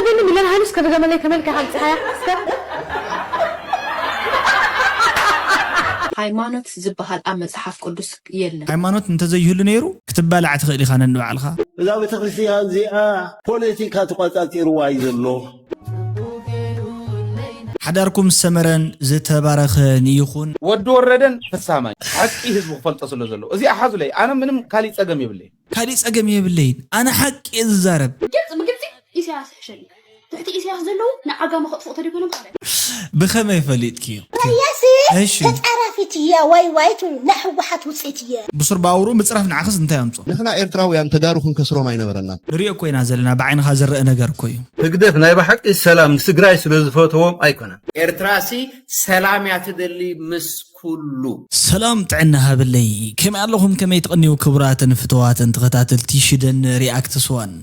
ግን ሚለን ሃይሉስ ከደገመለይ ከመልካ ሓብጽሓያ እስከ ሃይማኖት ዝበሃል ኣብ መጽሓፍ ቅዱስ የለን። ሃይማኖት እንተዘይህሉ ነይሩ ክትባላዕ ትኽእል ኢኻ ነንባዕልኻ። እዛ ቤተክርስትያን እዚኣ ፖለቲካ ተቋጻጺርዋ እዩ ዘሎ። ሓዳርኩም ሰመረን ዝተባረኸን ይኹን። ወዲ ወረደን ፍሳማይ ሓቂ ህዝቡ ክፈልጦ ስለ ዘለዎ እዚኣ ሓዙለይ። ኣነ ምንም ካሊእ ጸገም የብለይ። ካሊእ ጸገም የብለይን። ኣነ ሓቂ እየ ዝዛረብ። ግልጽ ብግልጺ ኢሳያስ ሕሸኒ። ትሕቲ ኢሳያስ ዘለዉ ንዓጋመ ከጥፍኡ ተደይኮኖም ካልእ። ብኸመይ ፈሊጥክዮ? ኢሳያስ እሺ። ተጻራፊት እያ። ዋይ ዋይ ትብል ናይ ህወሓት ውፅኢት እየ። ብሱር ባውሩ ምጽራፍ ንዓኽስ እንታይ ኣምጾ? ንሕና ኤርትራውያን ተጋሩ ክንከስሮም ኣይነበረናን። ንሪኦ እኮ ኢና ዘለና፣ ብዓይንኻ ዝረአ ነገር እኮ እዩ። ህግደፍ ናይ ብሓቂ ሰላም ንትግራይ ስለ ዝፈተዎም ኣይኮነን። ኤርትራሲ ሰላም እያ ትደሊ ምስ ኩሉ። ሰላም ጥዕና ሃብለይ። ከመይ ኣለኹም? ከመይ ትቕንዩ ክቡራትን ፍትዋትን ተኸታተልቲ ሽደን ሪኣክትስ ዋን?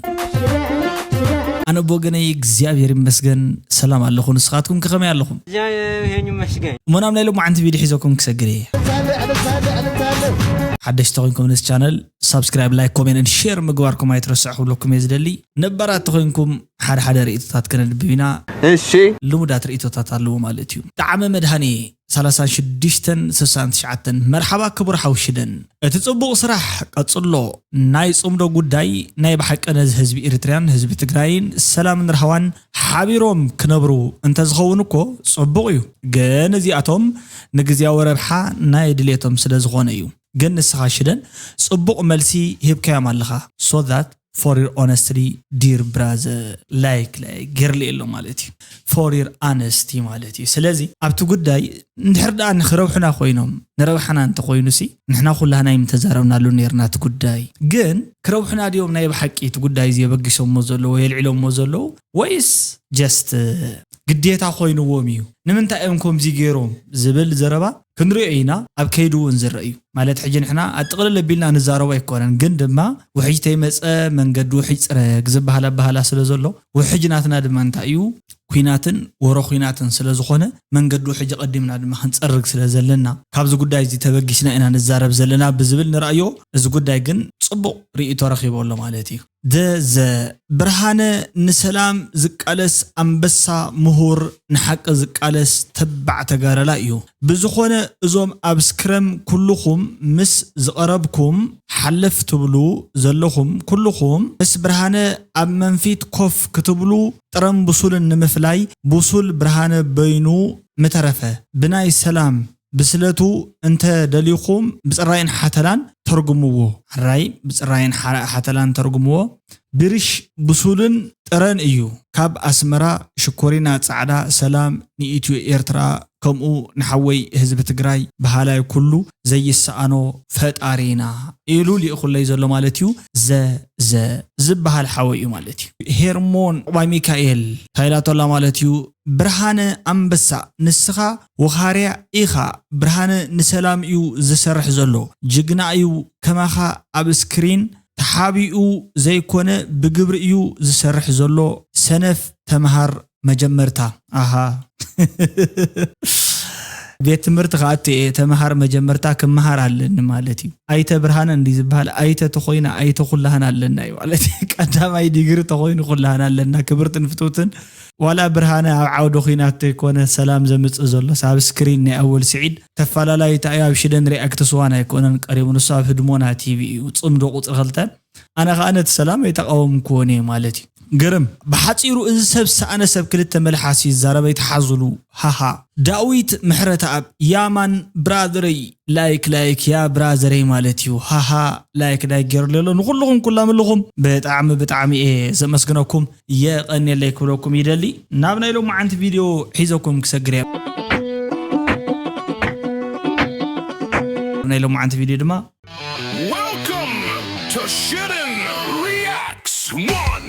ኣነ ብወገነይ እግዚኣብሔር ይመስገን ሰላም ኣለኹ። ንስኻትኩም ከ ከመይ ኣለኹም? እግዚኣብሔር ይመስገን። እሞ ናብ ናይ ሎማዓንቲ ቪድዮ ሒዘኩም ክሰግር እየ። ሓደሽቲ ተኾይንኩም ነዚ ቻነል ሳብስክራይብ፣ ላይክ፣ ኮሜንት፣ ሼር ምግባርኩም ኣይትረስዑ ክብለኩም እየ ዝደሊ። ነባራት ተኾይንኩም ሓደ ሓደ ርእይቶታት ከነንብብ ኢና። እሺ። ልሙዳት ርእይቶታት ኣለዎ ማለት እዩ። ጣዕመ መድሃኔ ሰላሳን ሽዱሽተን ስሳን ትሽዓተን፣ መርሓባ ክቡር ሓው ሽደን፣ እቲ ጽቡቕ ስራሕ ቀጽሎ። ናይ ጽምዶ ጉዳይ ናይ ብሓቂ ነዚ ህዝቢ ኤርትርያን ህዝቢ ትግራይን ሰላምን ራህዋን ሓቢሮም ክነብሩ እንተዝኸውን እኮ ጽቡቕ እዩ። ግን እዚኣቶም ንግዝያዊ ረብሓ ናይ ድሌቶም ስለ ዝኾነ እዩ። ግን ንስኻ ሽደን ጽቡቕ መልሲ ሂብካዮም ኣለኻ። So that for your honesty dear brother, like like ገርሊ ኣሎ ማለት እዩ። For your honesty ማለት እዩ። ስለዚ ኣብቲ ጉዳይ እንድሕር ደኣ ንክረብሑና ኮይኖም ንረብሓና እንተኮይኑሲ ንሕና ኩላህና ይምተዛረብናሉ ነርና እቲ ጉዳይ። ግን ክረብሑና ድዮም ናይ ብሓቂ እቲ ጉዳይ እዚ የበግሶሞ ዘለዉ የልዕሎሞ ዘለዉ፣ ወይስ just ግዴታ ኮይንዎም እዩ? ንምንታይ እዮም ከምዚ ገይሮም ዝብል ዘረባ ክንሪኦ ኢና። ኣብ ከይዱ እውን ዝረአ እዩ። ማለት ሕጂ ንሕና ኣጥቕልል ኣቢልና ንዛረቦ ኣይኮነን፣ ግን ድማ ውሕጅ ተይመፀ መንገዲ ውሕጅ ፅረግ ዝበሃል ኣበሃላ ስለ ዘሎ፣ ውሕጅ ናትና ድማ እንታይ እዩ? ኩናትን ወረ ኩናትን ስለ ዝኾነ መንገዲ ውሕጅ ቀዲምና ድማ ክንፀርግ ስለ ዘለና፣ ካብዚ ጉዳይ እዚ ተበጊስና ኢና ንዛረብ ዘለና ብዝብል ንረኣዮ። እዚ ጉዳይ ግን ፅቡቕ ርእይቶ ረኺቡ ኣሎ ማለት እዩ። ደዘ ብርሃነ ንሰላም ዝቃለስ ኣንበሳ ምሁር ንሓቂ ዝቃለስ ተባዕ ተጋዳላይ እዩ። ብዝኾነ እዞም ኣብ ስክረም ኩልኹም ምስ ዝቐረብኩም ሓለፍ ትብሉ ዘለኹም ኩልኹም ምስ ብርሃነ ኣብ መንፊት ኮፍ ክትብሉ ጥረን ብሱልን ንምፍላይ ብሱል ብርሃነ በይኑ ምተረፈ ብናይ ሰላም ብስለቱ እንተ ደሊኹም ብጽራይን ሓተላን ተርጉምዎ። ሕራይ ብጽራይን ሓ- ሓተላን ተርጉምዎ። ብርሽ ብሱልን ጥረን እዩ። ካብ ኣስመራ ሽኮሪና ጻዕዳ ሰላም ንኢትዮ ኤርትራ ከምኡ ንሓወይ ህዝቢ ትግራይ በሃላይ ኩሉ ዘይሰኣኖ ፈጣሪና ኢሉ ልኢኹለይ ዘሎ ማለት እዩ። ዘ ዘ ዝበሃል ሓወይ እዩ ማለት እዩ። ሄርሞን ዑቕባይ ሚካኤል ታይላቶላ ማለት እዩ። ብርሃነ ኣንበሳ ንስኻ ወኻርያ ኢኻ። ብርሃነ ንሰላም እዩ ዝሰርሕ ዘሎ። ጅግና እዩ። ከማኻ ኣብ ስክሪን ተሓቢኡ ዘይኮነ ብግብሪ እዩ ዝሰርሕ ዘሎ። ሰነፍ ተምሃር መጀመርታ። ኣሃ ቤት ትምህርቲ ክኣቱ እየ ተምሃር መጀመርታ ክምሃር ኣለኒ ማለት እዩ። ኣይተ ብርሃነ እንዲ ዝበሃል ኣይተ ተኾይና ኣይተ ኩላህና ኣለና እዩ ማለት እዩ። ቀዳማይ ዲግሪ ተኾይኑ ኩላህና ኣለና ክብርትን ፍትውትን ዋላ ብርሃነ ኣብ ዓውዲ ኹናት ዘይኮነ ሰላም ዘምጽእ ዘሎ ሳብስክሪን ናይ ኣወል ስዒድ ተፋላላይታ እዩ ኣብ ሽደን ሪኣክት ስዋን ኣይኮነን ቀሪቡ ንሱ ኣብ ህድሞና ቲቪ እዩ ጽምዶ ቁጽሪ ክልተ ኣነ ኸኣ ነቲ ሰላም ኣይተቃወምክዎን እየ ማለት እዩ ግርም ብሓጺሩ እዚ ሰብ ሰኣነ ሰብ ክልተ መልሓስ ይዛረብ ኣይትሓዙሉ ሃሃ ዳዊት ምሕረተኣብ ያማን ብራዘረይ ላይክ ላይክ ያ ብራዘረይ ማለት እዩ ሃሃ ላይክ ላይክ ገይሩ ኣሎ ንኩልኹም ኩላም ኣለኹም ብጣዕሚ ብጣዕሚ እየ ዘመስግነኩም የቐንየለይ ክብለኩም ይደሊ ናብ ናይ ሎማዓንቲ ቪድዮ ሒዘኩም ክሰግር እየ ናይ ሎማዓንቲ ቪድዮ ድማ Welcome to Shitten Reacts One!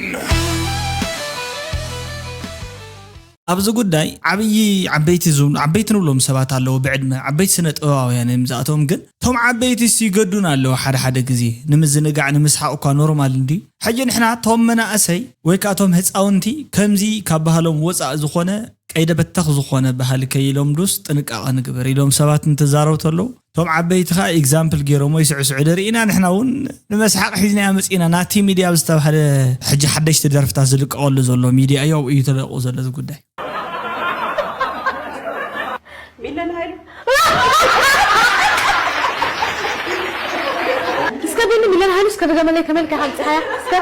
ኣብዚ ጉዳይ ዓብዪ ዓበይቲ ዝብሉ ዓበይቲ ንብሎም ሰባት ኣለዉ ብዕድመ ዓበይቲ ስነ ጥበባውያን እዮም ዝኣቶም ግን እቶም ዓበይቲ ሲ ይገዱን ኣለዉ ሓደ ሓደ ግዜ ንምዝንጋዕ ንምስሓቕ እኳ ኖርማል እንድዩ ሕጂ ንሕና እቶም መናእሰይ ወይ ከዓ እቶም ህፃውንቲ ከምዚ ካብ ባህሎም ወፃእ ዝኾነ ቀይደ በተኽ ዝኾነ ባህሊ ከይለምዱስ ጥንቃቐ ንግበር ኢሎም ሰባት እንትዛረቡ ተለዉ፣ እቶም ዓበይቲ ከዓ ኤግዛምፕል ገይሮሞ ይስዕስዑ ደርኢና። ንሕና እውን ንመስሓቕ ሒዝና መፂና። ናቲ ሚድያ ዝተባህለ ሕጂ ሓደሽቲ ደርፍታት ዝልቀቐሉ ዘሎ ሚድያ እዩ። ኣብኡ እዩ ተለቁ ዘሎ እዚ ጉዳይ። ሚለን ሃይሉ እስከ ቢኒ ሚለን ሃይሉ እስከ ድገመለይ ከመልካ ሓምፂ ሓያ እስከ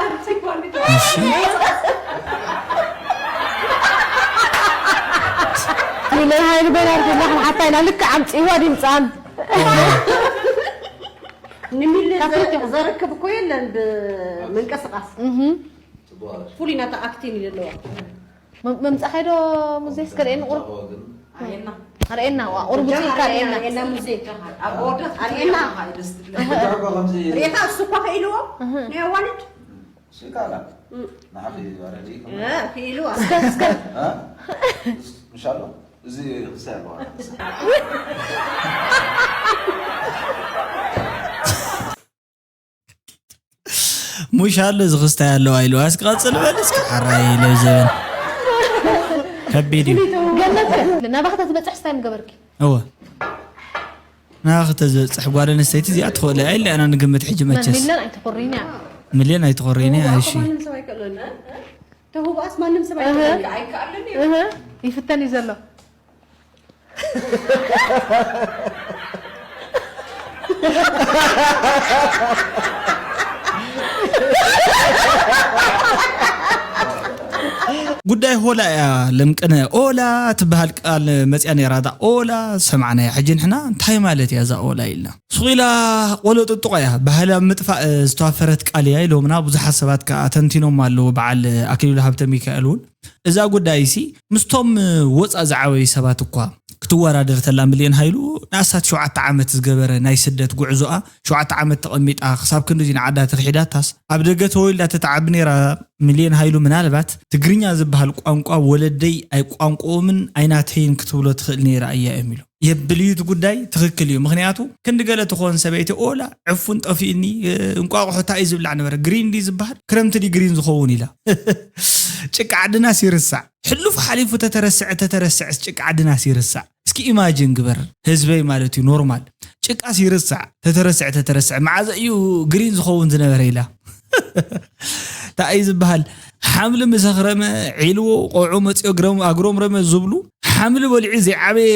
ሚለን ሃይሉ በይና ርግላ ክንሓታ ኢና ልክዕ ኣምፅእዋ ድምፃን ንሚል ዘረክብ እኮ የለን ብምንቀስቃስ ፍሉይ ናታ ኣክቲን እዩ ዘለዋ መምፃእ ዶ ሙዜ እስከ ርእየኒ ቁሩብ ኣርእየና ዋ ቁሩብ ውፅእ ኢልካ ኣርእየና ኣርእየና ርእታ እሱ እኳ ክኢልዎ ናይ ኣዋልድ ስጋላ ንዓኺ ኣረዲ ክኢልዋ እስከ እስከ ምሻሎ እዚ ክሳይ ኣለዋ ሙሻሎ ዝኽስታይ ኣለዋ ኢልዋ እስኪ ቀፅል በል እስኪ ሓራይ ለብዘበን ከቢድ እዩ ገነት ናባኽታ ትበፅሕ ስታይ ምገበርኪ እወ ናባኽተ ዝበፅሕ ጓል ኣንስተይቲ እዚኣ ትኽእለ ኢለ ኣና ንግምት ሕጂ መቸስ ሚለን ኣይትኹሪን እያ ሚልዮን ኣይትኾሪን እያ እሺ ማንም ሰብ ኣይክእለኒ ተውባኣስ ማንም ሰብ ኣይክእለኒ ኣይከኣለኒ እህ፣ ይፍተን እዩ ዘሎ ጉዳይ ሆላ እያ ለምቅነ ኦላ ትበሃል ቃል መፅያ ነይራ እዛ ኦላ ሰማዕናያ ሕጂ ንሕና እንታይ ማለት እያ እዛ ኦላ ኢልና ሱቕ ኢላ ቆሎ ጥጡቕ እያ ባህሊ ኣብ ምጥፋእ ዝተዋፈረት ቃል እያ ኢሎምና ብዙሓት ሰባት ከዓ ተንቲኖም ኣለዉ በዓል ኣክሊሉ ሃብተ ሚካኤል እውን እዛ ጉዳይ ሲ ምስቶም ወፃ ዝዓበዩ ሰባት እኳ ክትወዳደር ተላ ሚልዮን ሃይሉ ንኣስታት ሸውዓተ ዓመት ዝገበረ ናይ ስደት ጉዕዞኣ ሸውዓተ ዓመት ተቐሚጣ ክሳብ ክንድዚ ንዓዳ ተኽሒዳታስ ኣብ ደገ ተወሊዳ ተትዓቢ ነይራ ሚልዮን ሃይሉ ምናልባት ትግርኛ ዝበሃል ቋንቋ ወለደይ ኣይቋንቋኦምን ኣይናተይን ክትብሎ ትኽእል ነይራ እያ እዮም ኢሉ የብል እዩ እቲ ጉዳይ ትኽክል እዩ ምኽንያቱ ክንዲ ገለ ትኾን ሰበይቲ ኦላ ዕፉን ጠፊእኒ እንቋቑሖ እንታይ እዩ ዝብላዕ ነበረ ግሪን ድዩ ዝበሃል ክረምቲ ድዩ ግሪን ዝኸውን ኢላ ጭቃ ዓድናስ ይርሳዕ ሕሉፍ ሓሊፉ ተተረስዐ ተተረስዐስ ጭቃ ዓድናስ ይርሳዕ እስኪ ኢማጅን ግበር ህዝበይ ማለት እዩ ኖርማል ጭቃስ ይርሳዕ ተተረስዐ ተተረስዐ መዓዘ እዩ ግሪን ዝኸውን ዝነበረ ኢላ እንታይ እዩ ዝበሃል ሓምሊ ምስ ኣኽረመ ዒልዎ ቆዑ መፅዮ ኣግሮምረመ ዝብሉ ሓምሊ በሊዑ ዘይዓበየ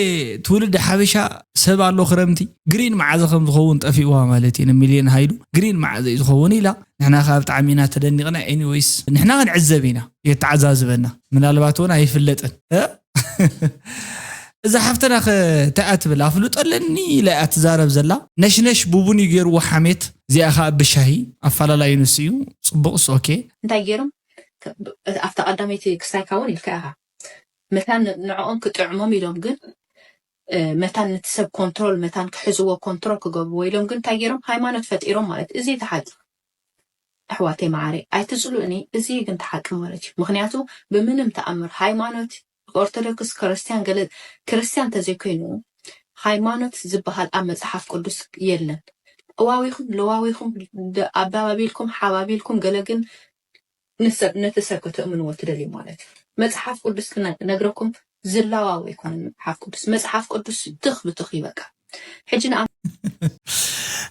ትውልዲ ሓበሻ ሰብ ኣሎ ክረምቲ ግሪን መዓዘ ከም ዝኸውን ጠፊእዋ ማለት እዩ ንሚልዮን ሃይሉ ግሪን መዓዘ እዩ ዝኸውን ኢላ ንሕና ከዓ ብጣዕሚ ኢና ተደኒቕና ኤኒወይስ ንሕና ክንዕዘብ ኢና የተዓዛዝበና ምናልባት እውን ኣይፍለጥን እዛ ሓፍተና ከ እንታይ እያ ትብል ኣፍልጦ ኣለኒ ኢላ እያ ትዛረብ ዘላ ነሽነሽ ቡቡን እዩ ገይርዎ ሓሜት እዚኣ ከዓ ብሻሂ ኣፋላላዩ ንሱ እዩ ፅቡቅ ስ ኦኬ እንታይ ገይሮም ኣብታ ቀዳመይቲ ክስታይካ እውን ኢልካ ኢኻ መታን ንዕኦም ክጥዕሞም ኢሎም ግን መታን ነቲ ሰብ ኮንትሮል መታን ክሕዝዎ ኮንትሮል ክገብርዎ ኢሎም ግን እንታይ ገይሮም ሃይማኖት ፈጢሮም ማለት እዚ ተሓቂ ኣሕዋተይ መዓረይ ኣይትፅልኡኒ እዚ ግን ተሓቂ ማለት እዩ ምክንያቱ ብምንም ተኣምር ሃይማኖት ኦርቶዶክስ ክርስትያን ገለ ክርስትያን ተዘይኮይኑ ሃይማኖት ዝበሃል ኣብ መፅሓፍ ቅዱስ የለን ጠዋዊኹም ለዋዊኹም ኣባባቢልኩም ሓባቢልኩም ገለ ግን ንሰብ ነቲ ሰብ ከተእምንዎ ትደልዩ ማለት እዩ መፅሓፍ ቅዱስ ክነግረኩም ዝላዋዊ ኣይኮነን መፅሓፍ ቅዱስ መፅሓፍ ቅዱስ ትኽ ብትኽ ይበቃ ሕጂ ንኣ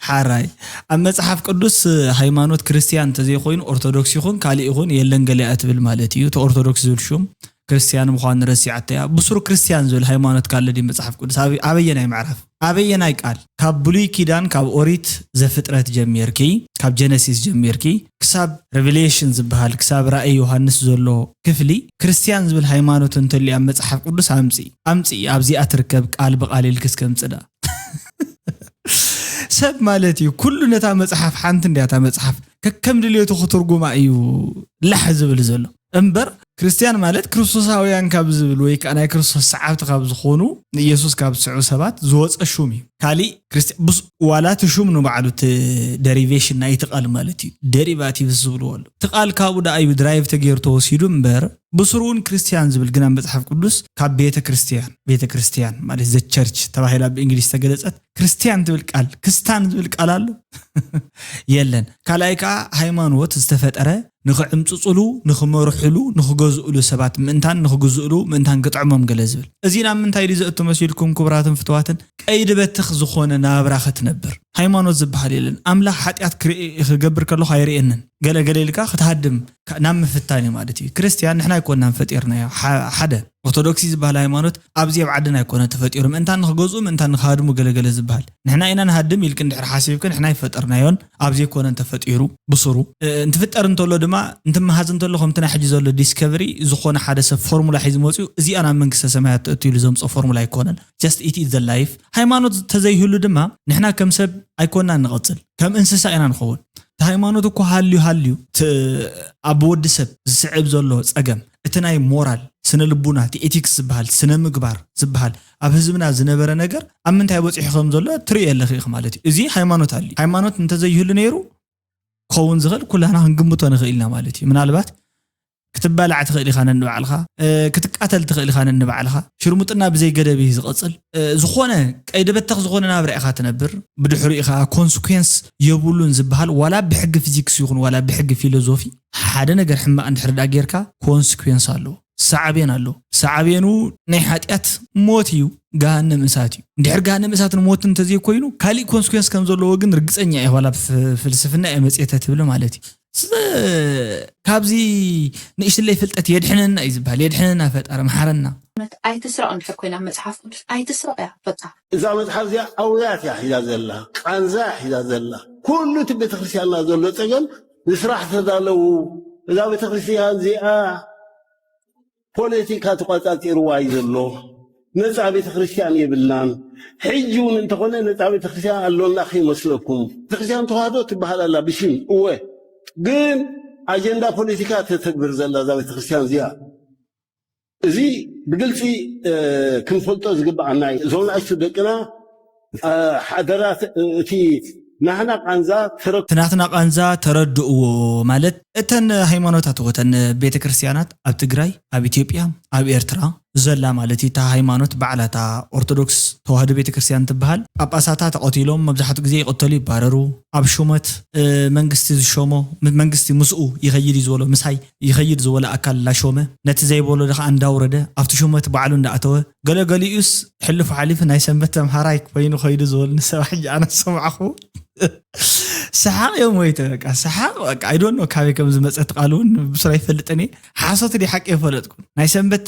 ሓራይ ኣብ መፅሓፍ ቅዱስ ሃይማኖት ክርስትያን እንተዘይኮይኑ ኦርቶዶክስ ይኹን ካሊእ ይኹን የለን ገሊኣ ትብል ማለት እዩ እቲ ኦርቶዶክስ ዝብል ሹም ክርስትያን ምዃኑ ረሲዓቶ እያ ብሱሩ ክርስትያን ዝብል ሃይማኖት ካለ ድዩ መፅሓፍ ቅዱስ ኣበየናይ ምዕራፍ ኣበየናይ ቃል ካብ ብሉይ ኪዳን ካብ ኦሪት ዘፍጥረት ጀሚርኪ ካብ ጀነሲስ ጀሚርኪ ክሳብ ሬቨሌሽን ዝበሃል ክሳብ ራእይ ዮሃንስ ዘሎ ክፍሊ ክርስትያን ዝብል ሃይማኖት እንተልዩ ኣብ መፅሓፍ ቅዱስ ኣምፅኢ ኣምፅኢ ኣብዚኣ ትርከብ ቃል ብቃል ኢልኪ እስከ ምፅእ ደኣ ሰብ ማለት እዩ ኩሉ ነታ መፅሓፍ ሓንቲ እንድያ እታ መፅሓፍ ከከም ድልየቱ ክትርጉማ እዩ ላሕ ዝብል ዘሎ እምበር ክርስትያን ማለት ክርስቶሳውያን ካብ ዝብል ወይ ከዓ ናይ ክርስቶስ ሰዓብቲ ካብ ዝኾኑ ንኢየሱስ ካብ ዝስዕቡ ሰባት ዝወፀ ሹም እዩ ካሊእ ክርስትያን ዋላ እቲ ሹም ንባዕሉ እቲ ደሪቬሽን ናይቲ ቃል ማለት እዩ ደሪቫቲቭስ ዝብልዎ ኣሎ እቲ ቃል ካብኡ ደኣ እዩ ድራይቭ ተገይሩ ተወሲዱ እምበር ብስሩ እውን ክርስቲያን ዝብል ግን ኣብ መጽሓፍ ቅዱስ ካብ ቤተ ክርስቲያን፣ ቤተ ክርስቲያን ማለት ዘ ቸርች ተባሂላ ብእንግሊዝ ተገለጸት። ክርስቲያን ትብል ቃል፣ ክስታን ዝብል ቃል ኣሎ? የለን። ካልኣይ ከዓ ሃይማኖት ዝተፈጠረ ንኽዕምጽጽሉ፣ ንኽመርሕሉ፣ ንኽገዝእሉ ሰባት ምእንታን ንኽግዝእሉ ምእንታን ክጥዕሞም ገለ ዝብል። እዚ ናብ ምንታይ ድዩ ዘእቱ መሲልኩም ክቡራትን ፍትዋትን? ቀይዲ በትኽ ዝኾነ ናብራ ክትነብር። ሃይማኖት ዝበሃል የለን። ኣምላኽ ሓጢኣት ክርኢ-፣ ክገብር ከለኹ ኣይርእየንን። ገለ ገለ ኢልካ ክትሃድም ካ-፣ ናብ ምፍታን እዩ ማለት እዩ። ክርስቲያን ንሕና ኣይኮንናን ፈጢርናዮ። ሓ-፣ ሓደ ኦርቶዶክሲ ዝበሃል ሃይማኖት ኣብዚ ኣብ ዓድና ኣይኮነ ተፈጢሩ። ምእንታን ንኽገዝኡ፣ ምእንታን ንኽሃድሙ ገለ ገለ ዝበሃል። ንሕና ኢና ንሃድም ኢልክ እንድሕር ሓሲብክ ንሕና ኣይፈጠርናዮን ኣብ ዘይኮነን ተፈጢሩ ብስሩ። እ፣ እንትፍጠር እንተሎ ድማ እንትመሃዝ እንተሎ ከምቲ ናይ ሕጂ ዘሎ ዲስከቨሪ ዝኾነ ሓደ ሰብ ፎርሙላ ሒዙ መፅዩ እዚኣ ናብ መንግስተ ሰማያት ተእቱ ኢሉ ዘምፅኦ ፎርሙላ ኣይኮነን። Just it is the life። ሃይማኖት ተዘይህሉ ድማ ንሕና ከም ሰብ ኣይኮንና ንቐፅል፣ ከም እንስሳ ኢና ንኸውን። እቲ ሃይማኖት እኮ ሃልዩ ሃልዩ እቲ ኣብ ወዲ ሰብ ዝስዕብ ዘሎ ፀገም፣ እቲ ናይ ሞራል፣ ስነ ልቡና፣ እቲ ኤቲክስ ዝበሃል፣ ስነ ምግባር ዝበሃል ኣብ ህዝብና ዝነበረ ነገር ኣብ ምንታይ በፂሑ ከም ዘሎ ትርኢ ኣለኺ ኢኺ ማለት እዩ። እዚ ሃይማኖት ኣልዩ። ሃይማኖት እንተዘይህሉ ነይሩ ክኸውን ዝኽእል ኩላና ክንግምቶ ንኽእል ኢና ማለት እዩ። ምናልባት ክትባላዕ ትኽእል ኢኻ ነንባዕልኻ፣ እ፣ ክትቃተል ትኽእል ኢኻ ነንባዕልኻ። ሽርሙጥና ብዘይ ገደብ እዩ ዝቐጽል። እ፣ ዝኾነ ቀይዲ በተኽ ዝኾነ ናብራ ኢኻ ትነብር። ብድሕሪኡ ኢኻ ኮንስኩዌንስ የብሉን ዝበሃል ዋላ ብሕጊ ፊዚክስ ይኹን ዋላ ብሕጊ ፊሎዞፊ ሓደ ነገር ሕማቕ እንድሕር ደኣ ጌርካ ኮንስኩዌንስ ኣለዎ። ሳዕቤን ኣለዎ። ሳዕቤኑ ናይ ሓጢኣት ሞት እዩ፣ ገሃነም እሳት እዩ። እንድሕር ገሃነም እሳትን ሞትን እንተዘይኮይኑ ካሊእ ኮንስኩዌንስ ከም ዘለዎ ግን ርግጸኛ እየ። ዋላ ፍ-፣ ፍልስፍና እየ መጽየ ተትብል ማለት እዩ። ስ-፣ ካብዚ ንእሽትለይ ፍልጠት የድሕነና እዩ ዝበሃል። የድሕነና ፈጣሪ፣ መሓረና። እውነት ኣይትስረቕ እንድሕር ኮይና መጽሓፍ ቅዱስ ኣይትስረቕ እያ በቃ። እዛ መጽሓፍ እዚኣ ኣውያት እያ ሒዛ ዘላ፣ ቃንዛ እያ ሒዛ ዘላ። ኩሉ እቲ ቤተክርስትያንና ዘሎ ጸገም ንስራሕ ተዳለዉ። እዛ ቤተክርስትያን እዚኣ ፖለቲካ ተቋጻጺርዋ እዩ ዘሎ። ነጻ ቤተክርስትያን የብልናን። ሕጂ እውን እንተኾነ ነጻ ቤተክርስትያን ኣሎና ከይመስለኩም። ቤተክርስትያን ተዋህዶ ትበሃል ኣላ ብሽም፣ እወ። ግን ኣጀንዳ ፖለቲካ ተተግብር ዘላ እዛ ቤተክርስትያን እዚኣ። እዚ ብግልጺ፣ እ፣ ክንፈልጦ ዝግብኣና እዩ። እዞም ንኣሽቱ ደቅና፣ እ፣ ሓደራ፣ እ፣ እቲ ናህና ቃንዛ ተረ-፣ እቲ ናትና ቃንዛ ተረድእዎ ማለት እተን ሃይማኖታት እኮ፣ እተን ቤተ ክርስቲያናት ኣብ ትግራይ፣ ኣብ ኢትዮጵያ፣ ኣብ ኤርትራ ዘላ ማለት እዩ። እታ ሃይማኖት ባዕላ፣ እታ ኦርቶዶክስ ተዋህዶ ቤተ ክርስቲያን ትበሃል፣ ጳጳሳታ ተቐቲሎም፣ መብዛሕትኡ ግዜ ይቕተሉ፣ ይባረሩ። ኣብ ሹመት፣ እ፣ መንግስቲ ዝሾሞ፣ ም-፣ መንግስቲ ምስኡ ይኸይድ እዩ ዝበሎ፣ ምሳይ ይኸይድ ዝበሎ ኣካል እንዳሾመ፣ ነቲ ዘይበሎ ከዓ እንዳውረደ፣ ኣብቲ ሹመት ባዕሉ እንዳኣተወ፣ ገለገሊኡስ ሕልፉ ሓሊፉ ናይ ሰንበት ተምሃራይ ኮይኑ ከይዱ ዝበሉኒ ሰባት ሕጂ ኣነ ዝሰማዕኹ። ሰሓቕ እዮም ወይተ፣ በቃ ሰሓቕ፣ በቃ፣ I don't know ካበይ ከም ዝመጸት ቃል እውን ብሱር ኣይፈልጥን እየ። ሓሶት ድዩ ሓቂ ኣይፈለጥኩን። ናይ ሰንበት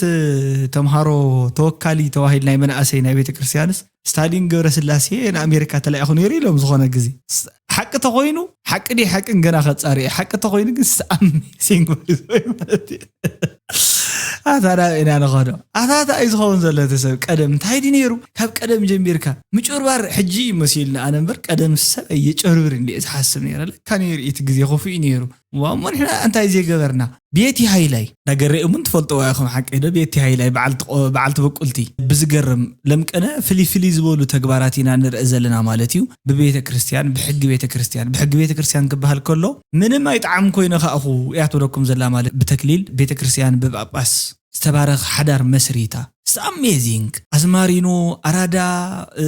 ተምሃሮ ተወካሊ ተባሂሉ ናይ መናእሰይ ናይ ቤተ ክርስቲያንስ ስታሊን ገብረስላሴ ንኣሜሪካ ተላኢኹ ነይሩ ኢሎም ዝኾነ ግዜ። ስ-፣ ሓቂ ተኾይኑ፣ ሓቂ ድዩ ሓቅን ገና ከጻሪ እየ። ሓቂ ተኾይኑ ግን it's amazing ማለት እዩ። ኣታ ናበይ ኢና ንኸዶ? ኣታ እንታይ እዩ ዝኸውን ዘሎ እቲ ሰብ? ቀደም እንታይ ድዩ ነይሩ? ካብ ቀደም ጀሚርካ ምጭርባር ሕጂ እዩ መሲሉኒ ኣነ እምበር፣ ቀደም ሰብ ኣየጨርብርን ድየ ዝሓስብ ነይረ። ለካ ነይሩ እቲ ግዜ ክፉእ እዩ ነይሩ። ዋሞ ንሕና እንታይ ዘይገበርና? ቤቲ ሃይላይ ነገር ርእሙን ትፈልጥዋ ኢኹም ሓቀይ ዶ? ቤቲ ሃይላይ በዓልቲ ቆ-፣ በዓልቲ በቁልቲ። ብዝገርም ለምቀነ ፍልይ ፍልይ ዝበሉ ተግባራት ኢና ንርኢ ዘለና ማለት እዩ። ብቤተ ክርስቲያን፣ ብሕጊ ቤተ ክርስቲያን፣ ብሕጊ ቤተ ክርስቲያን ክበሃል ከሎ ምንም ኣይጠዓም ኮይነ ከኣኹ እያ ትብለኩም ዘላ ማለት ብተክሊል ቤተ ክርስቲያን ብጳጳስ ዝተባረኽ ሓዳር መስሪታ። It's amazing። ኣዝማሪኖ፣ ኣራዳ፣ እ፣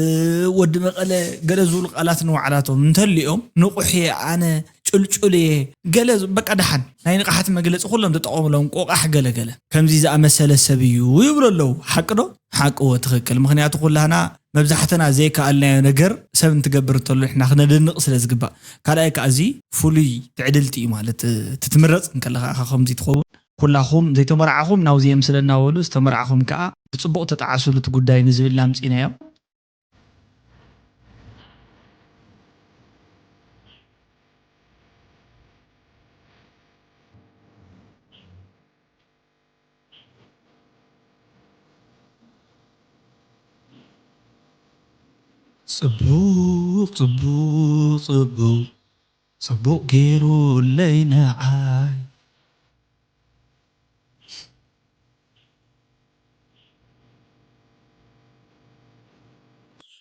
ወዲ መቐለ ገለ ዝብሉ ቃላት ንባዕላቶም እንተልዮም ንቑሕ እየ ኣነ ጭልጩል እየ፣ ገለ ዝ-፣ በቃ ደሓን ናይ ንቕሓት መግለጺ ኩሎም ተጠቐሙሎም፣ ቆቓሕ ገለ ገለ። ከምዚ ዝኣመሰለ ሰብ እዩ ይብሉ ኣለዉ። ሓቂ ዶ? ሓቂ እወ፣ ትኽክል። ምኽንያቱ ኩላህና መብዛሕትና ዘይከኣልናዮ ነገር ሰብ እንትገብር እንተሎ ንሕና ክነድንቕ ስለ ዝግባእ። ካልኣይ ከኣ እዚ ፍሉይ ትዕድልቲ እዩ ማለት፣ እቲ ትምረጽ እንከለኻ ኢኻ ከምዚ ትኸውን። ኩላኹም ዘይተመርዓኹም ናብዚ የምስለና በሉ፣ ዝተመርዓኹም ከኣ ብጽቡቕ ተጠዓስሉ እቲ ጉዳይ ንዝብል ኢና ኣምጺእናዮ። ጽቡቕ፣ ጽቡቕ፣ ጽቡቕ፣ ጽቡቕ ገይሩለይ ንዓይ።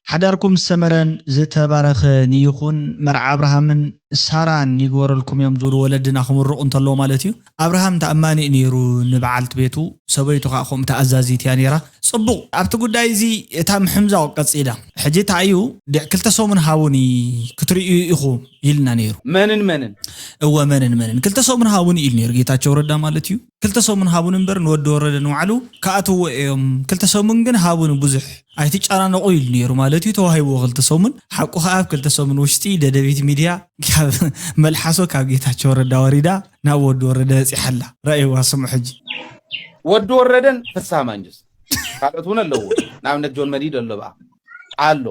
ሓዳርኩም ዝሰመረን ዝተባረኸን ይኹን። መርዓ ኣብርሃምን ሳራን ይግበረልኩም እዮም ዝብሉ ወለድና ክምርቑ እንተለዉ ማለት እዩ። ኣብርሃም ተኣማኒ እዩ ነይሩ ንበዓልቲ ቤቱ፣ ሰበይቱ ከዓ ከምኡ ተኣዛዚት እያ ነይራ። ጽቡቕ፣ ኣብቲ ጉዳይ እዚ እታ ምሕምዛው ቀጺላ። ሕጂ እንታይ እዩ፣ ድ-፣ ክልተ ሰሙን ሃቡኒ ክትርእዩ ኢኹም ኢልና ነይሩ። መንን መንን? እወ፣ መንን መንን? ክልተ ሰሙን ሃቡኒ ኢሉ ነይሩ ጌታቸው ረዳ ማለት እዩ። ክልተ ሰሙን ሃቡኒ እምበር ንወዲ ወረደ ንባዕሉ ክኣትዎ እዮም። ክልተ ሰሙን ግን ሃቡኒ ብዙሕ ኣይትጨናነቑ ኢሉ ነይሩ ማለት እዩ። ተዋሂብዎ ክልተ ሰሙን። ሓቁ ከኣ ኣብ ክልተ ሰሙን ውሽጢ ደደቢት ሚድያ ካብ መልሓሶ ካብ ጌታቸው ረዳ ወሪዳ ናብ ወዲ ወረደ በጺሓ ኣላ። ረኣይዋ፣ ስምዑ ሕጂ። ወዲ ወረደን ፍስሃ ማንጁስ ካልኦት እውን ኣለዎ። ንኣብነት ጆን መዲድ ኣሎ ብኣ ኣሎ።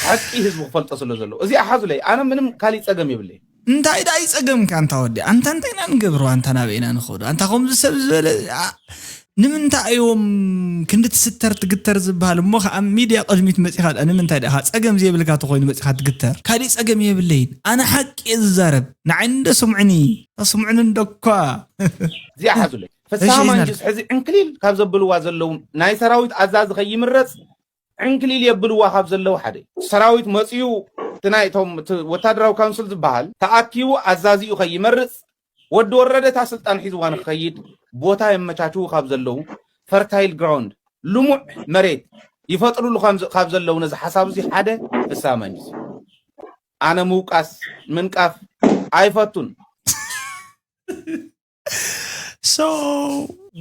ሓቂ ህዝቢ ክፈልጦ ስለ ዘለዎ። እዚኣ ሓዙለይ። ኣነ ምንም ካሊእ ጸገም የብለይ። እንታይ ደኣ ይጸገምካ ኣንታ ወዲ? ኣንታ እንታይ ኢና ንገብሮ? ኣንታ ናበይ ኢና ንኸዶ? ኣንታ ከምዚ ሰብ ዝበለ፣ ኣ-፣ ንምንታይ እዮም ክንዲ ትስተር ትግተር ዝበሃል? እሞ ኸኣ ኣብ ሚድያ ቅድሚት መጺኻ ደኣ ንምንታይ ደኣ ጸገም ዘይብልካ ተኾይኑ መጺኻ ትግተር? ካሊእ ጸገም የብለይን። ኣነ ሓቂ እየ ዝዛረብ። ንዓይ እንዶ ስምዑኒ፣ ተስምዑኒ እንዶ እኳ። እዚኣ ሓዙለይ። ፍስሃ እሺ፣ ማንጁስ ሕዚ ዕንክሊል ካብ ዘብልዋ ዘለዉ ናይ ሰራዊት ኣዛዚ ከይምረጽ ዕንክሊል የብልዋ ካብ ዘለዉ ሓደ እዩ። ሰራዊት መጺኡ እቲ ናይ እቶም እቲ ወታደራዊ ካውንስል ዝበሃል ተኣኪቡ ኣዛዚኡ ከይመርጽ ወዲ ወረደ እታ ስልጣን ሒዝዋ ንክኸይድ ቦታ የመቻችዉ ካብ ዘለዉ ፈርታይል ግራውንድ ልሙዕ መሬት ይፈጥሩሉ ካብ ዘ-፣ ካብ ዘለዉ ነዚ ሓሳብ እዚ ሓደ ፍስሃ ማንጁስ እዩ። ኣነ ምውቃስ ምንቃፍ ኣይፈቱን። So,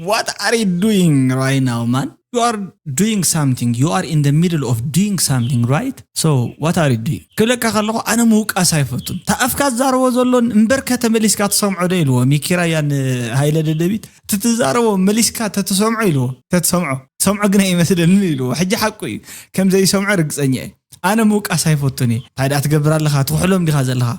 what are you doing right now, man? You are doing something. You are in the middle of doing something, right? So, what are you doing? ክብለካ ከለኹ ኣነ ምውቃስ ኣይፈቱን። እታ ኣፍካ ዝዛረቦ ዘሎ እምበርከ ተመሊስካ ትሰምዖ ዶ ኢልዎ። ሚኪ ራያ ንሃይለ ደደቢት፣ ትትዛረቦ መሊስካ ተትሰምዖ ኢልዎ። ተትሰምዖ። ትሰምዖ ግን ኣይመስለንን ኢልዎ። ሕጂ ሓቁ እዩ። ከም ዘይሰምዖ ርግጸኛ እየ። ኣነ ምውቃስ ኣይፈቱን እየ። እንታይ ደኣ ትገብር ኣለኻ? ትኹሕሎም ዲኻ ዘለኻ?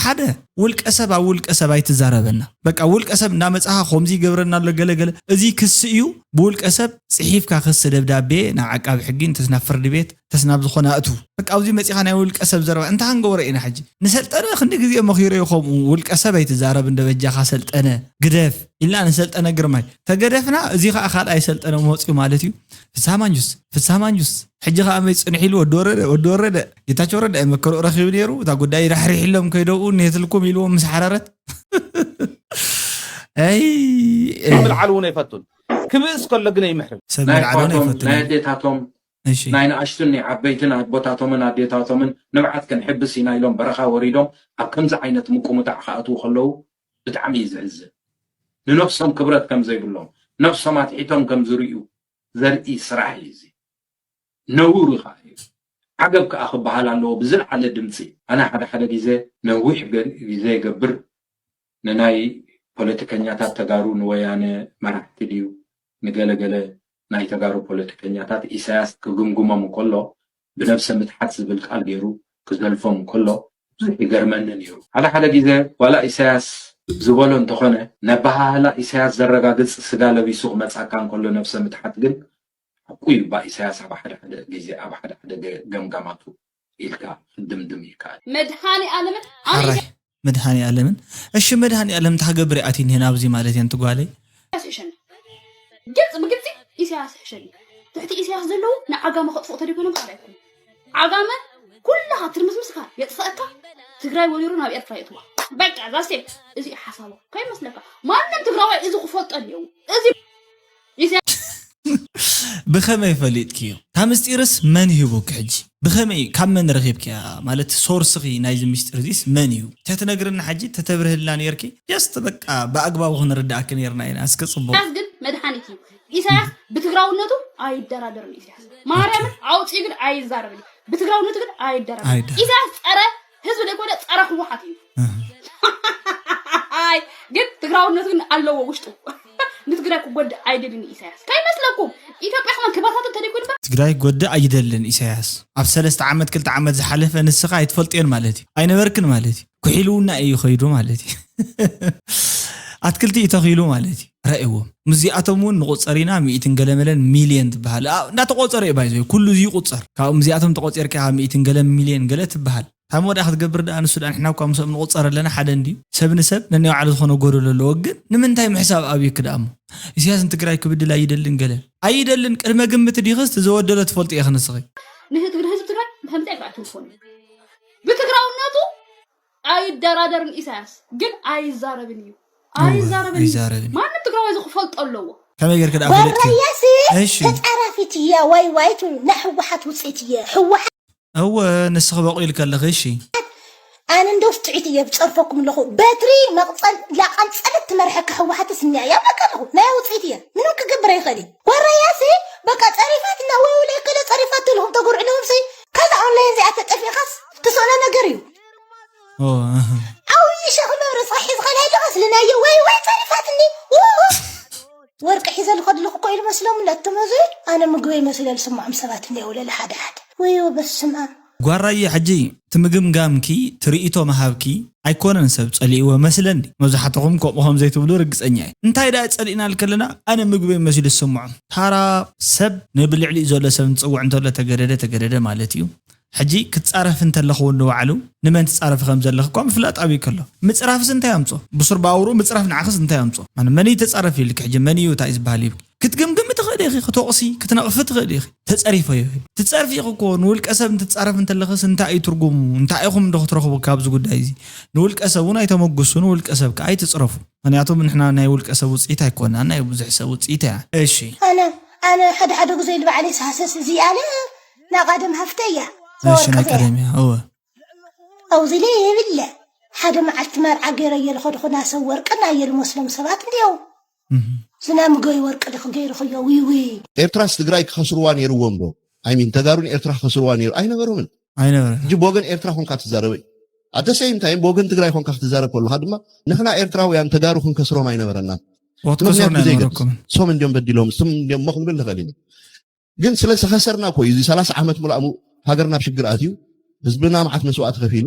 ሓደ፣ ውልቀ ሰብ ኣብ ውልቀ ሰብ ኣይትዛረበና። በቃ፣ ውልቀ ሰብ እንዳመጻኻ፣ "ከምዚ ይገብረና ኣሎ፣ ገለ ገለ፣ እዚ ክሲ እዩ፣ ብውልቀ ሰብ ጽሒፍካ ክሲ ደብዳቤ ናብ ዓቃቢ ሕጊ፣ እንተስ ናብ ፍርዲ ቤት፣ እንተስ ናብ ዝኾነ ኣእቱ። በቃ፣ ኣብዚ መጺኻ ናይ ውልቀ ሰብ ዘረባ እንታይ ክንገብሮ ኢና ሕጂ? ንሰልጠነ ክንዲ ግዜ መኺረዮ ከምኡ፣ ውልቀ ሰብ ኣይትዛረብ፣ እንደ በጃኻ ሰልጠነ፣ ግደፍ" ኢልና ንሰልጠነ ግርማይ ተገደፍና፣ እዚ ኸኣ ካልኣይ ሰልጠነ መጽዩ ማለት እዩ። ፍስሃ ማንጁስ፣ ፍስሃ ማንጁስ። ሕጂ ኸኣ መይ ጽንሕ ኢሉ ወዲ ወረደ፣ ወዲ ወረደ። ጌታቸው ረዳ መከርኡ ረኺቡ ነይሩ። እታ ጉዳይ ራሕሪሕሎም ከይደኡ ኔትልኩም ኢልዎም ምስ ሓረረት። ኣይ፣ እ። ምልዓል እውን ኣይፈቱን። ክብእስ ከሎ ግን ኣይምሕርን። ሰብ ናይ ምልዓል እውን ኣሕዋቶም፣ ኣይፈቱን ናይ እዩ። ኣዴታቶም፣ እሺ። ናይ ንኣሽቱን ናይ ዓበይትን ኣቦታቶምን ኣዴታቶምን ንብዓት ክንሕብስ ኢና ኢሎም በረኻ ወሪዶም ኣብ ከምዚ ዓይነት ምቁምጣዕ ክኣትዉ ከለዉ ብጣዕሚ እዩ ዘሕዝን። ንነፍሶም ክብረት ከም ዘይብሎም፣ ነፍሶም ኣትሒቶም ከም ዝርእዩ ዘርኢ ስራሕ እዩ እዚ። ነውሪ ኸዓ እዩ። ዓገብ ከኣ ክበሃል ኣለዎ ብዝለዓለ ድምጺ። ኣነ ሓደ ሓደ ግዜ ነዊሕ ገ-፣ ግዜ ይገብር ንናይ ፖለቲከኛታት ተጋሩ ንወያነ መራሕቲ ድዩ ንገለገለ ናይ ተጋሩ ፖለቲከኛታት ኢሳያስ ክግምግሞም እንከሎ ብነብሰ ምትሓት ዝብል ቃል ገይሩ ክዘልፎም እንከሎ ብዙሕ ይገርመኒ ነይሩ። ሓደ ሓደ ግዜ ዋላ ኢሳያስ ዝበሎ እንተኾነ ነባሃህላ ኢሳያስ ዘረጋግጽ ስጋ ለቢሱ ክመጻካ እንከሎ ነብሰ ምትሓት ግን ሓቁ እዩ። እባ ኢሳያስ ኣብ ሓደ ሓደ ግዜ ኣብ ሓደ ሓደ ገ-፣ ገምጋማቱ ኢልካ ክድምድም ይከኣል። መድሃኒ ኣለምን ኣነ ሓራይ መድሃኒ ኣለምን። እሺ፣ መድሃኒ ኣለም እንታይ ክገብር እየ ኣትዩ እኒሀ ናብዚ ማለት እየ፣ ኣንቲ ጓለይ? ኢሳያስ ይሕሸኒ። ግልጽ ብግልጺ ኢሳያስ ይሕሸኒ። ትሕቲ ኢሳያስ ዘለዉ ንዓጋመ ከጥፍኡ ተደይኮይኖም ካልእ ኣይኮኑን። ዓጋመ ኩልኻ ትርምስምስካ የጥፍአካ፣ ትግራይ ወሪሩ ናብ ኤርትራ የእትዋ። በቃ፣ that's it። እዚ እዩ ሓሳቡ። ከይመስለካ። ማንም ትግራዋይ እዚ ክፈልጦ ኣለዎ። እዚ ኢሳያስ ብኸመይ ፈሊጥክዮ? እታ ምስጢርስ መን ሂቡኪ ሕጂ? ብኸመይ፣ ካብ መን ረኺብክያ? ማለት ሶርስኺ ናይዚ ምስጢር እዚስ መን እዩ? ተትነግርና ሕጂ፣ ተተብርህልና ነይርኪ። ጀስት በቃ ብኣግባቡ ክንርዳእኪ ነይርና ኢና። እስከ ጽቡቕ። ኢሳያስ ግን መድሓኒት እዩ። ኢሳያስ ብትግራውነቱ ኣይደራደርን። ኢሳያስ ማርያምን ኣውፂኡ ግን ኣይዛረብን። ብትግራውነቱ ግን ኣይደራደርን። ኣይደራደርን። ኢሳያስ ጸረ ህዝቢ ዘይኮነ ጸረ ህወሓት እዩ። እህ። ኣይ፣ ግን ትግራውነቱ ግን ኣለዎ ውሽጡ። ንትግራይ ክጎድእ ኣይደልን ኢሳያስ። ከይመስለኩም፣ ኢትዮጵያ ከማን ክበታተን ተደይኮ ነበር። ትግራይ ክጎድእ ኣይደልን ኢሳያስ። ኣብ ሰለስተ ዓመት፣ ክልተ ዓመት ዝሓለፈ ንስኻ ኣይትፈልጥዮን ማለት እዩ። ኣይነበርክን ማለት እዩ። ኩሒሉና እዩ ኸይዱ ማለት እዩ። ኣትክልቲ እዩ ተኺሉ ማለት እዩ። ረእይዎም። ምስዚኣቶም እውን ንቑጸር ኢና፣ ሚእትን ገለመለን ሚልዮን ትበሃል። ኣ-፣ እንዳተቖጸረ እዩ ባይዘ፣ ኩሉ እዚ ይቑጸር። ካብኡ ምስዚኣቶም ተቖጺርካ ካብ ሚእትን ገለ ሚልዮን ገለ ትበሃል። ታሞ ደኣ ክትገብር ደኣ ንሱ ደኣ ንሕና እኳ ምስኦም ንቑጸር ኣለና ሓደ እንድዩ። ሰብ ንሰብ ነናይ ባዕሉ ዝኾነ ጎደሎ ኣለዎ። ግን ንምንታይ ምሕሳብ ኣብዩኪ ደኣ እሞ? ኢሳያስ ንትግራይ ክብድል ኣይደልን ገለ። ኣይደልን ቅድመ ግምት ዲኽስ እቲ ዘወደሎ ትፈልጡ ኢኺ ንስኺ። ንህዝቢ፣ ንህዝቢ ትግራይ ብኸምዚ ኣይክኣትው ዝኾነ። ብትግራውነቱ ኣይደራደርን ኢሳያስ ግን ኣይዛረብን እዩ። ኣይዛረብን እዩ። ኣይዛረብን እዩ። ማንም ትግራዋይ እዚ ክፈልጦ ኣለዎ። ከመይ ጌርክ ደኣ ፈለጥክዮ? ወራያሲ እሺ። ተጻራፊት እያ። ዋይ ዋይ ትብል ናይ ህወሓት ውፅኢት እየ። ህወሓት እወ ንስኺ በቑ ኢልከለኺ እሺ። ኣነ እንደ ውስጥዒት እየ ብፀርፈኩም ኣለኹ። በትሪ መቕፀል ላቐንፀለት ትመርሐካ ህወሓትስ እኒያ እያ በቃ ኣለኹ። ናይ ውፅኢት እየ። ምንም ክገብር ኣይኽእል እዩ። ወራያሲ በቃ ፀሪፋትና ወይ ውላይ ከለ ፀሪፋት ትልኹም ተጎርዕልኹም ሲ ከዛ ኦንላይን እዚኣ ተጠፊኻስ ትስእኖ ነገር እዩ። ኦ፣ እህ። ዓብዪ ሸኽሚ ርእሳ ሒዝኻ ናይ ኣለኻስ ልናየ ወይ ወይ ፀሪፋትኒ። ውኡ። ወርቂ ሒዘ ልኸድልኽ እኮ ኢሉ መስሎም ለትመዙ ኣነ ምግበይ መስለ ልስምዖም ሰባት እኒአው ለለ ሓደ ሓደ። ወዮ በስመ ኣብ። ጓራየ ሕጂ ትምግምጋምኪ ትርኢቶ ምሃብኪ ኣይኮነን ሰብ ጸሊእዎ መስለኒ። መብዛሕትኹም ከምኡ ከም ዘይትብሉ ርግጸኛ እየ። እንታይ ደኣ ጸሊእና ከለና ኣነ ምግበይ መሲሉ ዝስምዖም። ታራ ሰብ ንብልዕሊኡ ዘሎ ሰብ ንጽውዕ እንተሎ ተገደደ ተገደደ ማለት እዩ። ሕጂ ክትጻረፍ እንተለኹ እውን ንባዕሉ ንመን ትጻረፊ ከም ዘለኺ እኳ ምፍላጥ ኣብይ ከሎ ምጽራፍስ እንታይ ኣምጾ? ብሱር ባውሩ ምጽራፍ ንዓኽስ እንታይ ኣምጾ? ማን መን እዩ ተጻረፊ ኢልኪ ሕጂ መን እዩ እንታይ ዝበሃል ይብኪ? ክትግምግሚ ትኽእሊ ኢኺ፣ ክትወቕሲ ክትነቕፊ ትኽእሊ ኢኺ። ተጸሪፈዮ ትጸርፊ ኢኺ እኮ ንውልቀ ሰብ እንትትጻረፍ እንተለኽስ እንታይ እዩ ትርጉሙ? እንታይ ኢኹም እንዶ ክትረኽቡ ካብዚ ጉዳይ እዚ? ንውልቀ ሰብ እውን ኣይተመጉሱ፣ ንውልቀ ሰብ ከኣ ኣይትጽረፉ። ምክንያቱ ንሕና ናይ ውልቀ ሰብ ውፅኢት ኣይኮናን ናይ ብዙሕ ሰብ ውፅኢት እያ። እሺ ኣነ ኣነ ሓደ ሓደ ግዜ ኢሉ ባዕለይ ሳሰስ እዚ ኣነ ናቃደም ሃፍተ እያ እሺ ናይ ቀደም እያ እወ ኣብዚ ላይ የብለ ሓደ መዓልቲ መርዓ ገይረ እየ ልኸድኹ ናሰብ ወርቅና እየ ልመስሎም ሰባት እንዲው እህ። ዝናምገይ ወርቂ ድኽ ገይርኽዮ ዊዊ ኤርትራስ ትግራይ ክኸስርዋ ነይርዎም ዶ ኣይሚን ተጋሩን ኤርትራ ክኸስርዋ ነይሩ ኣይነበሮምን ኣይነበረ ሕጂ ብወገን ኤርትራ ኮንካ ትዛረበ እዩ ኣተ ሰይም ታይም ብወገን ትግራይ ኮንካ ክትዛረብ ከለካ ድማ ንሕና ኤርትራውያን ተጋሩ ክንከስሮም ኣይነበረና ወትከስሮም ትምህርቲ ዘይገድስ ኣይነበረኩምን ሶም እንዲዮም በዲሎም ስም እንዲዮም ሞ ክንብል ንኽእል ኢና ግን ስለ ዝኸሰርና እኮ እዩ እዚ ሰላሳ ዓመት ሙሉእ ሃገርና ኣብ ሽግር ኣትዩ ህዝብና መዓት መስዋእቲ ከፊሉ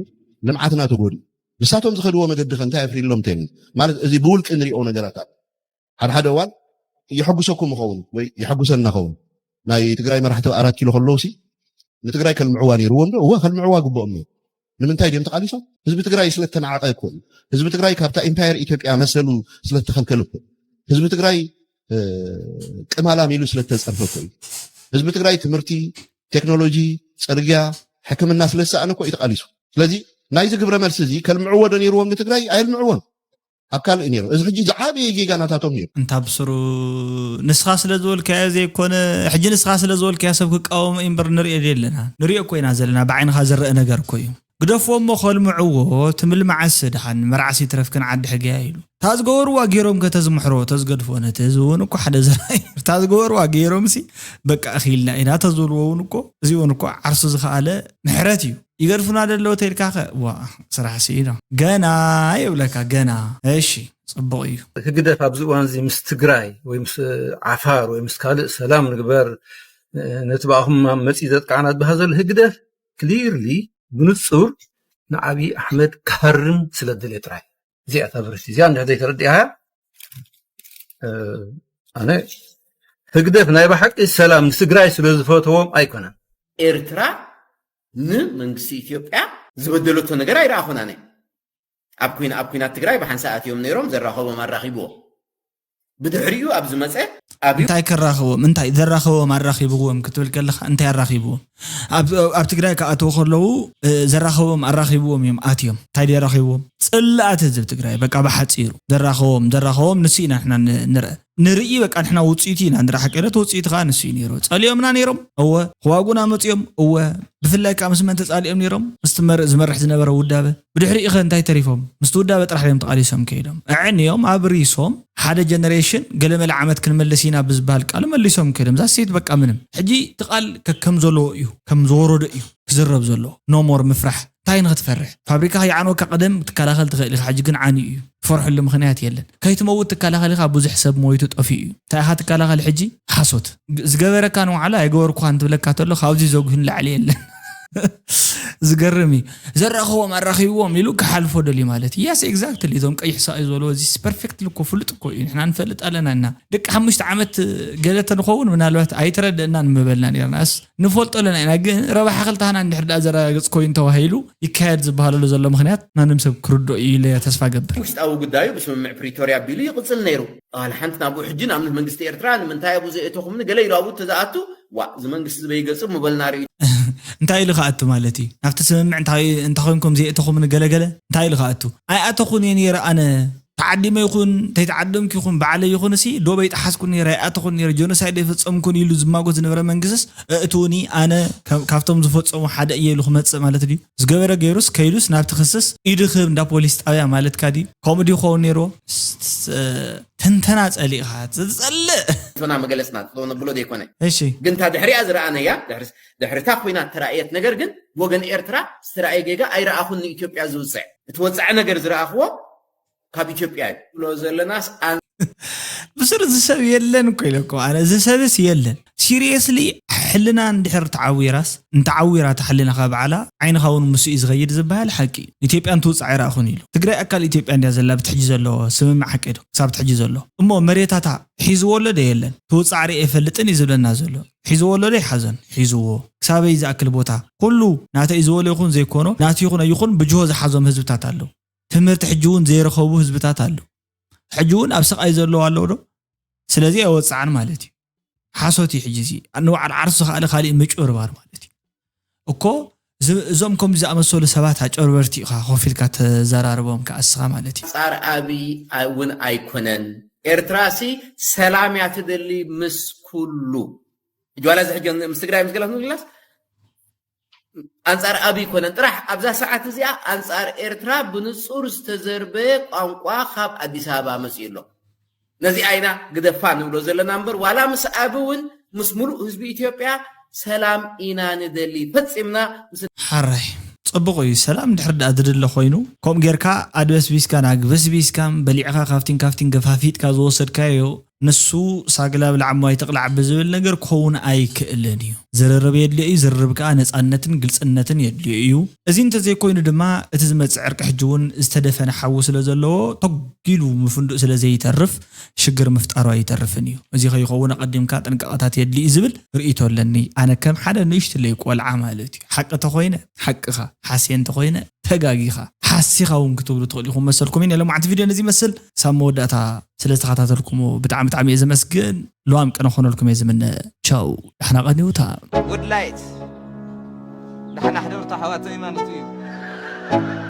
ልምዓትና ተጎዲኡ ንሳቶም ዝኸድዎ መገዲ ከ እንታይ ኣፍሪሎም ተይኒ ማለት እዚ ብውልቂ ንሪኦ ነገራት ኣሎ ሓደ ሓደ እዋን የሐጉሰኩም ይኸውን ወይ የሐጉሰና ኸውን ናይ ትግራይ መራሕቲ ኣራት ኪሎ ከለውሲ ንትግራይ ከልምዕዋ ነይርዎም ዶ እወ ከልምዕዋ ግብኦም ነይሩ ንምንታይ ድም ተቃሊሶም ህዝቢ ትግራይ ስለተናዓቀ እኮ እዩ ህዝቢ ትግራይ ካብታ ኢምፓየር ኢትዮጵያ መሰሉ ስለተኸልከለ እኮ ህዝቢ ትግራይ ቅማላም ኢሉ ስለተፀርፈ እኮ እዩ ህዝቢ ትግራይ ትምህርቲ ቴክኖሎጂ ፅርግያ ሕክምና ስለዝሰኣነ እኮ እዩ ተቃሊሱ ስለዚ ናይዚ ግብረ መልሲ እዚ ከልምዕዎ ዶ ነይርዎም ንትግራይ ኣየልምዕዎን ኣብ ካልእ ነይሩ እዚ ሕጂ ዝዓበየ ጌጋ ናታቶም ነይሩ እንታ ብስሩ ንስኻ ስለ ዝበልካዮ ዘይኮነ ሕጂ ንስኻ ስለ ዝበልካዮ ሰብ ክቃወሞ እምበር ንሪኦ ዘለና ንሪኦ እኮ ኢና ዘለና ብዓይንኻ ዝረአ ነገር እኮ እዩ ግደፍዎ እሞ ከልምዕዎ ትምልማዓስ ድሓን መርዓሲ ትረፍክን ዓዲ ሕገያ ኢሉ እታ ዝገበርዋ ገይሮም ከተዝምሕሮ ተዝገድፎ ነቲ ህዝቢ እውን እኮ ሓደ ዘራይ እታ ዝገበርዋ ገይሮምሲ በቃ እኺልና ኢና ተዝብልዎ እውን እኮ እዚ እውን እኮ ዓርሱ ዝኸኣለ ምሕረት እዩ ይገድፉና ደለዉ ተልካኸ ዋ ስራሕ ስኢኖ ገና የብለካ ገና እሺ ፅቡቅ እዩ ህግደፍ ኣብዚ እዋን እዚ ምስ ትግራይ ወይ ምስ ዓፋር ወይ ምስ ካልእ ሰላም ንግበር ነቲ ብኣኹም መፂ ዘጥቃዕና ዝበሃል ዘሎ ህግደፍ ክሊርሊ ብንፁር ንዓብዪ ኣሕመድ ክሃርም ስለ ዝደልዮ ጥራይ እዚኣ እታ ቨርሲ እዚኣ እንድሕር ዘይተረዲኣያ ኣነ ህግደፍ ናይ ብሓቂ ሰላም ንትግራይ ስለ ዝፈተዎም ኣይኮነን ኤርትራ ንመንግስቲ ኢትዮጵያ ዝበደለቶ ነገር ኣይረኣኹን ኣነ ኣብ ኩና ኣብ ኩናት ትግራይ ብሓንሳእ ኣትዮም ነይሮም ዘራኸቦም ኣራኺብዎ ብድሕሪኡ ኣብ ዝመፀ ኣብዩ እንታይ ከራኽቦም እንታይ ዘራኸቦም ኣራኺብዎም ክትብል ከለኻ እንታይ ኣራኺብዎም ኣብ ኣብ ትግራይ ክኣትዉ ከለዉ ዘራኸቦም ኣራኺብዎም እዮም ኣትዮም እንታይ ደራኺብዎም ፅላኣት ህዝብ ትግራይ በቃ ብሓፂሩ ዘራኸቦም ዘራኸቦም ንሱ ኢና ንሕና ንርአ ንርኢ በቃ ንሕና ውፅኢቱ ኢና ንረሓቅ ለት ውፅኢቱ ከዓ ንሱ እዩ ነይሩ ፀሊኦምና ነይሮም እወ ክዋጉና መፅኦም እወ ብፍላይ ከዓ ምስ መን ተፃሊኦም ነይሮም ምስቲ መርእ ዝመርሕ ዝነበረ ውዳበ ብድሕሪኡ ኸ እንታይ ተሪፎም ምስቲ ውዳበ ጥራሕ እዮም ተቃሊሶም ከይዶም ኣዕንዮም ኣብሪሶም ሓደ ጀነሬሽን ገለመለ ዓመት ክንመልስ ኢና ብዝበሃል ቃል መሊሶም ከይዶም ዛሴት በቃ ምንም ሕጂ እቲ ቃል ከም ዘለዎ እዩ ከም ዝወረዶ እዩ ክዝረብ ዘለዎ ኖሞር ምፍራሕ እንታይ ንኽትፈርሕ ፋብሪካ ከይዓንወካ ቀደም ትከላኸል ትኽእል ኢኻ ሕጂ ግን ዓንዩ እዩ ትፈርሐሉ ምኽንያት የለን ከይትመውት ትከላኸል ኢኻ ብዙሕ ሰብ ሞይቱ ጠፊኡ እዩ እንታይ ኢኻ ትከላኸል ሕጂ ሓሶት ዝገበረካ ንባዕሉ ኣይገበርኩኻን ትብለካ ተሎ ካብዚ ዘጉህን ላዕሊ የለን ዝገርም እዩ ዘራኽቦም ኣራኺብዎም ኢሉ ክሓልፎ ደልዩ ማለት እዩ yes exactly እዞም ቀይሕ ሳቅ ዝበልዎ እዚ perfect እኮ ፍሉጥ እኮ እዩ ንሕና ንፈልጥ ኣለና እና ደቂ ሓሙሽተ ዓመት ገለ ተንኸውን ምናልባት ኣይተረደእና ንምበልና ነርናስ ንፈልጦ ኣለና ኢና ግን ረባሓ ክልታህና እንድሕር ደኣ ዘረጋግፅ ኮይኑ ተባሂሉ ይካየድ ዝበሃለሉ ዘሎ ምክንያት ማንም ሰብ ክርዶ እዩ ኢለ ተስፋ ገብር ውሽጣዊ ጉዳዩ ብስምምዕ ፕሪቶርያ ኣቢሉ ይቕፅል ነይሩ ቃል ሓንቲ ናብኡ ሕጂ ንኣብነት መንግስቲ ኤርትራ ንምንታይ ኣብኡ ዘእተኹምኒ ገለ ኢሉ ኣብኡ ተዝኣቱ ዋ እዚ መንግስቲ ዝበይገጽ ምበልና ርእዩ እንታይ ኢሉ ክኣቱ ማለት እዩ? ናብቲ ስምምዕ እንታይ እንተኾይንኩም ዘይእተኹም ንገለገለ እንታይ ኢሉ ክኣቱ? ኣይኣተኹን እየ ነይረ ኣነ። ተዓዲመ ይኹን ተይተዓደምኩ ይኹን ባዕለይ ይኹን እሲ ዶብ ኣይጠሓስኩን ነይረ ኣይኣተኹን ነይረ ጀኖሳይድ ኣይፈጸምኩን ኢሉ ዝማጎት ዝነበረ መንግስትስ እእትውኒ ኣነ ካብ- ካብቶም ዝፈጸሙ ሓደ እየ ኢሉ ክመጽእ ማለት ድዩ? ዝገበረ ገይሩስ ከይዱስ ናብቲ ክስስ ኢዱ ክህብ እንዳ ፖሊስ ጣብያ ማለትካ ድዩ? ከምኡ ድዩ ክኸውን ነይርዎ? ስ- ስ- ትንተና ጸሊእኻ ትጸልእ። ቶና መገለጽና ነብሎ ዘይኮነ እሺ ግን እታ ድሕሪኣ ዝረኣነያ ድሕሪ- ድሕሪ እታ ኩናት ተራእየት ነገር ግን ወገን ኤርትራ ዝተራእየ ጌጋ ኣይረኣኹን ንኢትዮጵያ ዝውፅዕ እቲ ወፃዒ ነገር ዝረኣኽዎ ካብ ኢትዮጵያ እዩ ብሎ ዘለናስ ኣን- ብስሩ ዝሰብ የለን እኮ ኢለኩም ኣነ ዝሰብስ የለን ሲሪየስሊ ሕልና እንድሕር ተዓዊራስ እንተዓዊራ ተሕልናኻ በዓላ ዓይንኻ እውን ምስ እዩ ዝኸይድ ዝበሃል ሓቂ እዩ ኢትዮጵያ እንትውፅዕ ኣይረኣኹን ኢሉ ትግራይ ኣካል ኢትዮጵያ እንድያ ዘላ ብትሕጂ ዘለዎ ስምምዕ ሓቂ ዶ ክሳብ ትሕጂ ዘሎ እሞ መሬታታ ሒዝዎ ኣሎ ዶ የለን ትውፃዕ ርኢ ኣይፈልጥን እዩ ዝብለና ዘሎ ሒዝዎ ኣሎ ዶ ይሓዞን ሒዝዎ ክሳበይ ዝኣክል ቦታ ኩሉ ናተይ ዝበሎ ይኹን ዘይኮኖ ናቱ ይኹን ኣይኹን ብጅሆ ዝሓዞም ህዝብታት ኣለዉ ትምህርቲ ሕጂ እውን ዘይረኸቡ ህዝብታት ኣለዉ ሕጂ እውን ኣብ ስቓይ ዘለዉ ኣለዉ ዶ ስለዚ ኣይወፅዓን ማለት እዩ ሓሶት እዩ ሕጂ እዚ ንባዕሉ ዓርሱ ዝኸኣለ ካሊእ ምጭብርባር ማለት እዩ እኮ እዚ- እዞም ከምዚ ዝኣመሰሉ ሰባት ኣጨበርበርቲ ኢኻ ኮፍ ኢልካ ተዘራርቦም ከኣ እስኻ ማለት እዩ ኣንፃር ኣብይ እውን ኣይኮነን ኤርትራ ሲ ሰላም እያ ትደሊ ምስ ኩሉ እጅዋላ እዚ ሕጂ ምስ ትግራይ ምስ ገላት ንግላስ ኣንፃር ኣብይ ኣይኮነን ጥራሕ ኣብዛ ሰዓት እዚኣ ኣንፃር ኤርትራ ብንፁር ዝተዘርበ ቋንቋ ካብ ኣዲስ ኣበባ መፅኡ ኣሎ ነዚኣ ኢና ግደፋ ንብሎ ዘለና እምበር ዋላ ምስ ኣብይ እውን ምስ ሙሉእ ህዝቢ ኢትዮጵያ ሰላም ኢና ንደሊ ፈፂምና ምስ ሓራይ ፅቡቕ እዩ ሰላም ድሕር ደኣ ዝድለ ኮይኑ ከምኡ ጌርካ ኣድበስቢስካን ኣግበስቢስካን በሊዕኻ ካብቲን ካብቲን ገፋፊጥካ ዝወሰድካዮ ንሱ ሳግላብ ላዕማይ ትቕላዕ ብዝብል ነገር ክኸውን ኣይክእልን እዩ ዝርርብ የድልዮ እዩ ዝርርብ ከዓ ነፃነትን ግልፅነትን የድልዮ እዩ እዚ እንተዘይኮይኑ ድማ እቲ ዝመፅእ ዕርቂ ሕጂ እውን ዝተደፈነ ሓዊ ስለ ዘለዎ ተጒሉ ምፍንዱእ ስለ ዘይተርፍ ሽግር ምፍጣሩ ኣይተርፍን እዩ። እዚ ከይኸውን ኣቐዲምካ ጥንቃቐታት የድሊ እዩ ዝብል ርእይቶ ኣለኒ። ኣነ ከም ሓደ ንእሽትለይ ቆልዓ ማለት እዩ። ሓቂ ተኾይነ ሓቅኻ፣ ሓስየ እንተኾይነ ተጋጊኻ፣ ሓሲኻ እውን ክትብሉ ትኽእሉ ኢኹም መሰልኩም እዩ። ናይ ሎማዕንቲ ቪድዮ ነዚ ይመስል። ሳብ መወዳእታ ስለ ዝተኸታተልኩሞ ብጣዕሚ ብጣዕሚ እየ ዘመስግን። ልዋም ቅነ ክኾነልኩም እየ ዝምነ። ቻው፣ ዳሕና ቀንዩታ። Good light ዳሕና ሕደርቱ ኣሕዋተይ ማለት እዩ።